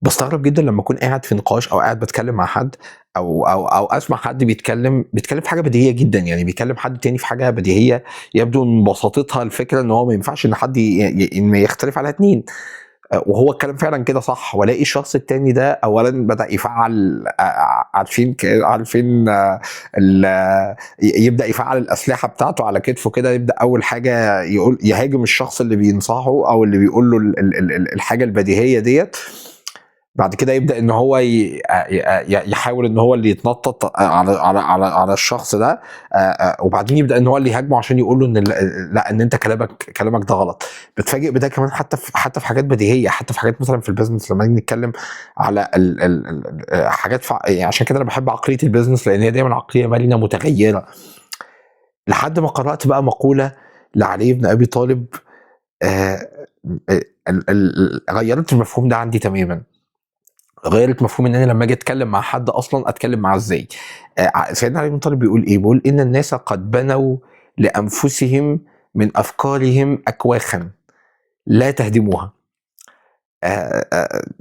باستغرب جدًا لمّا أكون قاعد في نقاش أو قاعد باتكلم مع حد أو أسمع حد بيتكلم في حاجة بديهية جدًا، يعني بيكلم حد تاني في حاجة بديهية يبدو من بساطتها الفكرة إن هو ما ينفعش إن حد ي ي إن يختلف عليها 2، وهو الكلام فعلًا كده صح، وألاقي الشخص التاني ده أولًا بدأ يفعّل عارفين عارفين ال يبدأ يفعّل الأسلحة بتاعته على كتفه كده، يبدأ أول حاجة يقول يهاجم الشخص اللي بينصحه أو اللي بيقول له ال ال ال الحاجة البديهية ديّة. بعد كده يبدأ إن هو ي ي ي يحاول إن هو اللي يتنطط على الشخص ده، وبعدين يبدأ إن هو اللي يهاجمه عشان يقول له إن لأ، إن أنت كلامك ده غلط. باتفاجئ بده كمان حتى في حاجات بديهية، حتى في حاجات مثلًا في الbusiness لمّا نيجي نتكلم على ال ال ال حاجات يعني عشان كده أنا باحب عقلية الbusiness لأن هي دايمًا عقلية مرنة متغيرة. لحد ما قرأت بقى مقولة لعلي بن أبي طالب ال ال غيّرت المفهوم ده عندي تمامًا. غيّرت مفهوم إن أنا لمّا آجي أتكلم مع حد أصلًا أتكلم معاه إزاي. سيدنا علي بن طالب بيقول إيه؟ بيقول: "إن الناس قد بنوا لأنفسهم من أفكارهم أكواخًا لا تهدموها."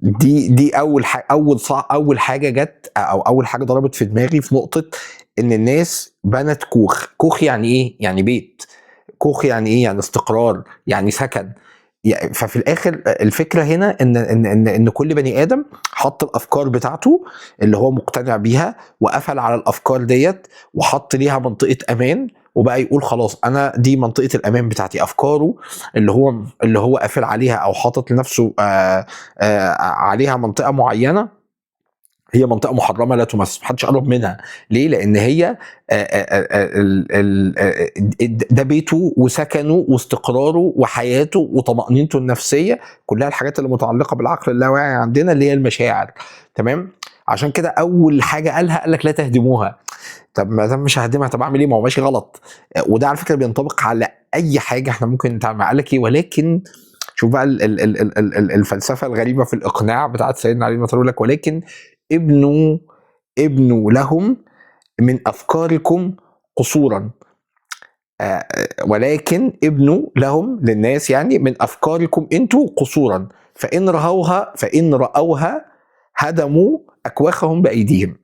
دي أول حاجة جات أو أول حاجة ضربت في دماغي في نقطة إن الناس بنت كوخ، كوخ يعني إيه؟ يعني بيت، كوخ يعني إيه؟ يعني استقرار، يعني سكن. ففي الآخر الفكرة هنا إن كل بني آدم حط الأفكار بتاعته اللي هو مقتنع بيها وقفل على الأفكار ديّة وحط ليها منطقة أمان، وبقى يقول خلاص أنا دي منطقة الأمان بتاعتي، أفكاره اللي هو قافل عليها أو حاطط لنفسه عليها منطقة معينة، هي منطقة محرمة لا تُمس، ما حدش يقرب منها، ليه؟ لأن هي ال ال د ده بيته وسكنه واستقراره وحياته وطمأنينته النفسية، كلها الحاجات اللي متعلقة بالعقل اللاواعي عندنا اللي هي المشاعر، تمام؟ عشان كده أول حاجة قالها قال لك لا تهدموها. طب ما دام مش هاهدمها طب أعمل إيه؟ ما هو ماشي غلط. وده على فكرة بينطبق على أي حاجة إحنا ممكن نتعامل معاها. قال لك إيه؟ ولكن شوف بقى ال ال ال ال ال الفلسفة الغريبة في الإقناع بتاعة سيدنا علي بن طالب، يقول لك ولكن ابنوا لهم من أفكاركم قصورا. ولكن ابنوا لهم للناس يعني من أفكاركم أنتوا قصورا، فإن رأوها هدموا أكواخهم بأيديهم.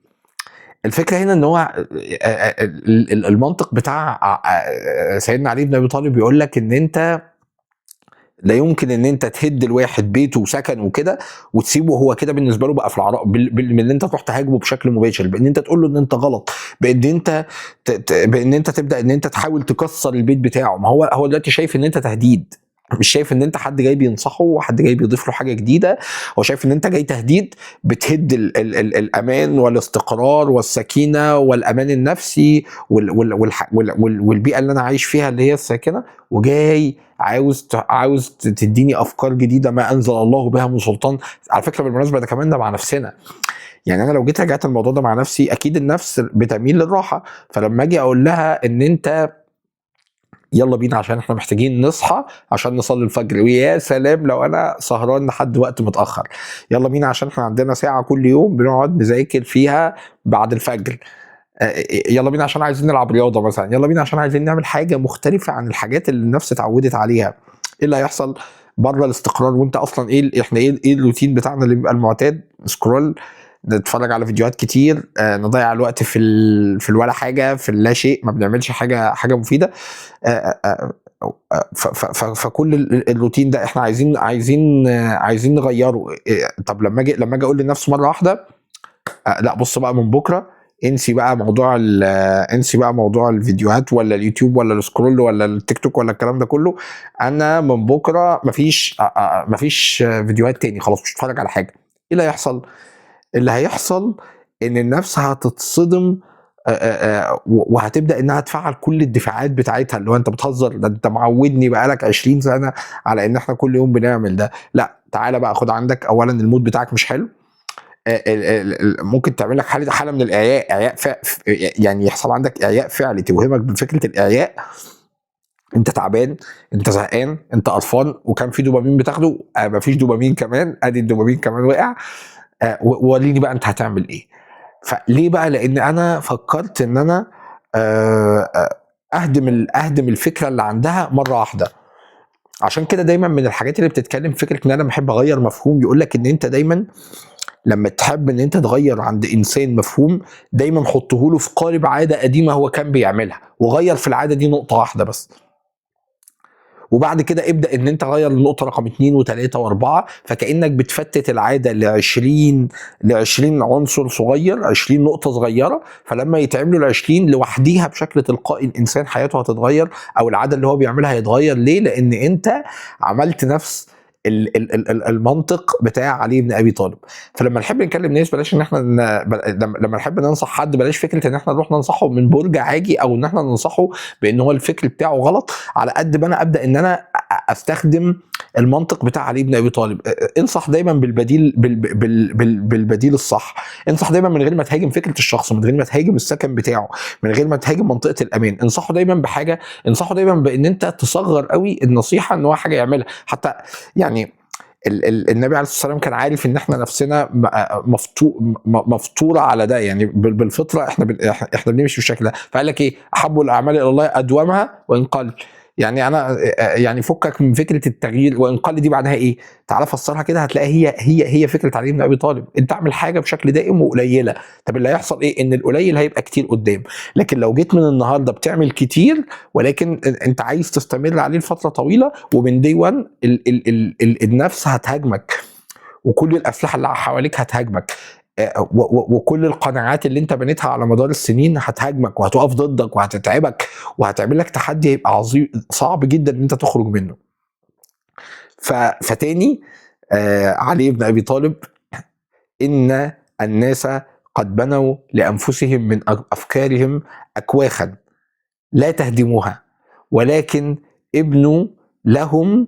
الفكرة هنا إن هو المنطق بتاع سيدنا علي بن أبي طالب بيقول لك إن أنت لا يمكن إن أنت تهد الواحد بيته وسكنه وكده وتسيبه هو كده بالنسبة له بقى في العراء، بإن أنت تروح تهاجمه بشكل مباشر، بإن أنت تقول له إن أنت غلط، بإن أنت تبدأ إن أنت تحاول تكسر البيت بتاعه. ما هو دلوقتي شايف إن أنت تهديد، مش شايف إن أنت حد جاي بينصحه وحد جاي بيضيف له حاجة جديدة، هو شايف إن أنت جاي تهديد بتهد ال الأمان والاستقرار والسكينة والأمان النفسي والبيئة اللي أنا عايش فيها اللي هي الساكنة، وجاي عاوز تديني أفكار جديدة ما أنزل الله بها من سلطان. على فكرة بالمناسبة ده كمان ده مع نفسنا، يعني أنا لو جيت رجعت الموضوع ده مع نفسي أكيد النفس بتميل للراحة، فلما أجي أقول لها إن أنت يلا بينا عشان احنا محتاجين نصحى عشان نصلي الفجر، ويا سلام لو انا سهران لحد وقت متاخر، يلا بينا عشان احنا عندنا ساعه كل يوم بنقعد نذاكر فيها بعد الفجر، يلا بينا عشان عايزين نلعب رياضه مثلا، يلا بينا عشان عايزين نعمل حاجه مختلفه عن الحاجات اللي النفس اتعودت عليها. ايه اللي هيحصل؟ بره الاستقرار. وانت اصلا ايه احنا ايه الروتين بتاعنا اللي بيبقى المعتاد؟ scroll، نتفرج على فيديوهات كتير، نضيع الوقت في الولا حاجه، في اللا شيء، ما بنعملش حاجه مفيده. فكل الروتين ده احنا عايزين نغيره. طب لما اجي اقول لنفسي مره واحده لا بص بقى من بكره انسي بقى موضوع الفيديوهات ولا اليوتيوب ولا ال scroll ولا التيك توك ولا الكلام ده كله، انا من بكره مفيش فيديوهات تاني، خلاص مش هتفرج على حاجه. ايه اللي هيحصل؟ اللي هيحصل ان النفس هتتصدم وهتبدا انها تفعل كل الدفاعات بتاعتها، اللي هو انت بتهزر، ده انت معودني بقالك 20 سنه على ان احنا كل يوم بنعمل ده. لا تعالى بقى خد عندك، اولا ال mood بتاعك مش حلو، ممكن تعمل لك حاله من الاعياء، اعياء يعني يحصل عندك اعياء فعلي، توهمك بفكره الاعياء، انت تعبان، انت زهقان، انت قرفان، وكان في دوبامين بتاخده، مفيش دوبامين كمان، ادي الدوبامين كمان وقع، وريني بقى انت هتعمل ايه. فليه بقى؟ لان انا فكرت ان انا اهدم الفكره اللي عندها مره واحده. عشان كده دايما من الحاجات اللي بتتكلم فكرة ان انا بحب اغير مفهوم، يقول لك ان انت دايما لما تحب ان انت تغير عند انسان مفهوم، دايما حطه له في قالب عادة قديمة هو كان بيعملها، وغير في العادة دي نقطة واحدة بس، وبعد كده ابدا ان انت غير النقطة رقم 2 و3 و4. فكانك بتفتت العادة ل 20 عنصر صغير، 20 نقطة صغيرة. فلما يتعملوا ال 20 لوحديها بشكل تلقائي الانسان حياته هتتغير، او العادة اللي هو بيعملها هيتغير. ليه؟ لان انت عملت نفس المنطق بتاع علي بن ابي طالب. فلما نحب نكلم ناس بلاش ان احنا لما نحب ننصح حد بلاش فكرة ان احنا نروح ننصحه من برج عاجي، او ان احنا ننصحه بان هو الفكر بتاعه غلط. على قد ما انا ابدا ان انا استخدم المنطق بتاع علي بن ابي طالب. انصح دايما بالبديل، بالبديل الصح. انصح دايما من غير ما تهاجم فكرة الشخص، من غير ما تهاجم السكن بتاعه، من غير ما تهاجم منطقة الامان. انصحه دايما بحاجة، انصحه دايما بان انت تصغر قوي النصيحة ان هو حاجة يعملها. حتى يعني النبي عليه الصلاة والسلام كان عارف ان احنا نفسنا مفطوره على ده، يعني بالفطرة احنا بنمشي بالشكل ده. فقال لك ايه؟ احب الاعمال الى الله ادومها وان قل. يعني انا يعني فكك من فكرة التغيير وان قل دي بعدها ايه؟ تعال فسرها كده، هتلاقي هي فكرة علي بن ابي طالب. انت اعمل حاجة بشكل دائم وقليله، طب اللي هيحصل ايه؟ ان القليل هيبقى كتير قدام. لكن لو جيت من النهارده بتعمل كتير ولكن انت عايز تستمر عليه لفترة طويلة، ومن دي 1 النفس هتهاجمك، وكل الاسلحة اللي حواليك هتهاجمك، وكل القناعات اللي انت بنيتها على مدار السنين هتهاجمك وهتقف ضدك وهتتعبك وهتعمل لك تحدي هيبقى عظيم صعب جدا ان انت تخرج منه. فتاني علي بن ابي طالب، ان الناس قد بنوا لانفسهم من افكارهم اكواخا لا تهدموها، ولكن ابنوا لهم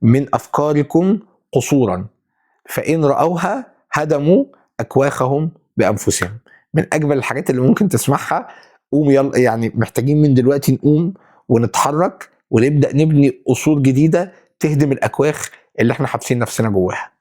من افكاركم قصورا، فان راوها هدموا اكواخهم بانفسهم. من اجمل الحاجات اللي ممكن تسمعها. قوم يلا، يعني محتاجين من دلوقتي نقوم ونتحرك ونبدا نبني قصور جديدة تهدم الاكواخ اللي احنا حابسين نفسنا جواها.